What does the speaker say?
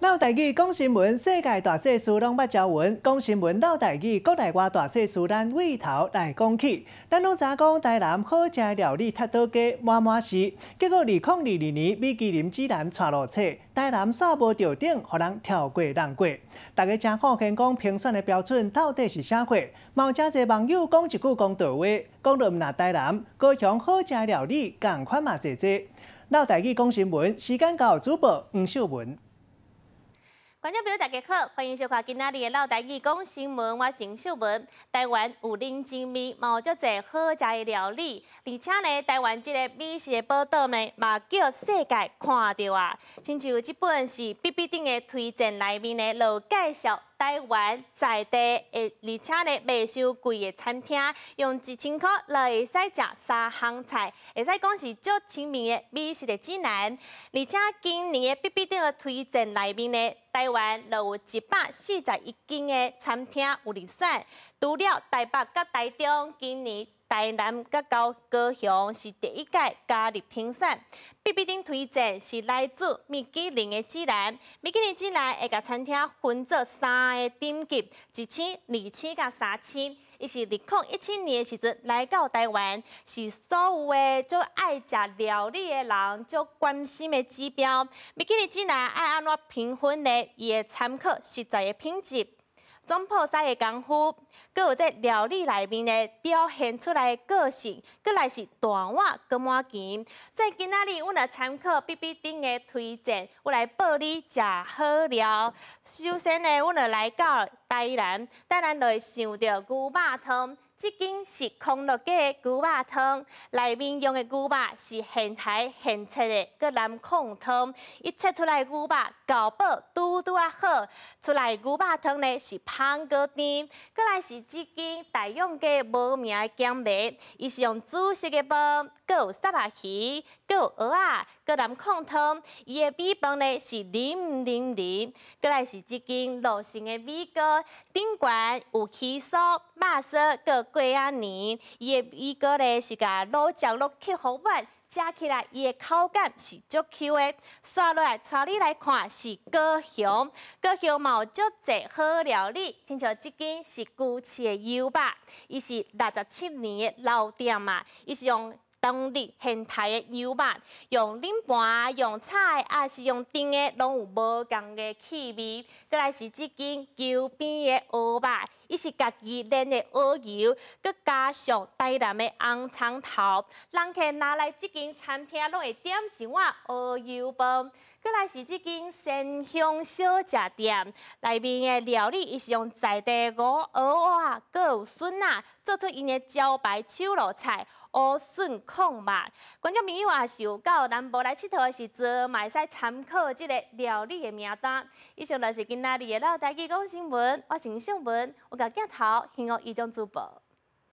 落台語講新聞，世界大細事攏捌朝聞。講新聞落台語，國內外大細事，咱對頭來講起。咱攏知影講台南好食的料理踢倒街滿滿是，結果2022年米其林指南掣落冊，台南煞無著頂，予人挑過人過。大家誠好奇講評選的標準到底是啥貨？嘛有誠濟網友講一句公道話，講到毋但台南、高雄好食的料理仝款嘛濟濟。落台語講新聞，時間交予主播黃秀文。觀眾朋友大家好，歡迎收看今仔日的落台語講新聞，我是秀文。台灣有人情味，嘛有足濟好食的料理，而且呢，台灣這个美食的寶島呢，嘛叫世界看著啊。親像這本是必比登的推薦內面呢，就介紹台灣在地的，而且呢袂傷貴的餐廳，用1000箍就會使食三項菜，會使講是足親民的美食的指南。而且今年的必比登的推薦內面呢，台灣就有141間的餐廳有入選，除了台北佮台中，今年台南佮高雄是第一屆加入評選。必比登推薦是來自米其林的指南，米其林指南會共餐廳分做三个等級，一星、二星佮三星。伊是2017年的時陣來到台灣，是所有的足愛食料理的人足關心的指標。米其林指南愛按怎評分呢？伊會參考食材的品質、總鋪師的功夫，閣有這料理內面的表現出來的個性，閣來是大碗閣滿拳。所以今仔日阮來參考必比登的推薦，我來報你食好料。首先呢，阮就來到台南，台南就會想著牛肉湯。這間是康樂家的牛肉湯，內面用的牛肉是現刣現切的，閣南控湯。伊切出來牛肉厚薄拄拄仔好，出來牛肉湯呢是芳閣甜。閣來是這間大勇家無名的鹹糜，伊是用煮熟的飯，閣有虱目魚，閣有蚵仔，閣南控湯。伊的米飯呢是腍腍腍。閣來是這間羅姓的米糕，頂懸有起酥、肉酥，閣粿仔奶，伊的米糕咧是共滷汁攏吸予滿，食起來伊的口感是足 Q 的。紲落來帶你來看是高雄，高雄嘛有足濟好料理，親像這間是龜飼的油肉，伊是67年的老店嘛，伊是用當日現刣的牛肉，用冷盤、用炒的，抑是用燉的，攏有無仝的氣味。閣來是這間坵邊的鵝肉，伊是家己煉的鵝油，閣加上台南的紅蔥頭。人客若來這間餐廳，攏會點一碗鵝油飯。閣來是這間鮮香小食店，內面的料理，伊是用在地蚵仔，閣有筍仔，做出𪜶的招牌手路菜。烏筍炕肉，觀眾朋友也是有到南部來𨑨迌的時陣，嘛會使參考這个料理的名單。以上就是今仔日的落台語講新聞，我是秀文，我共鏡頭希望移動主播。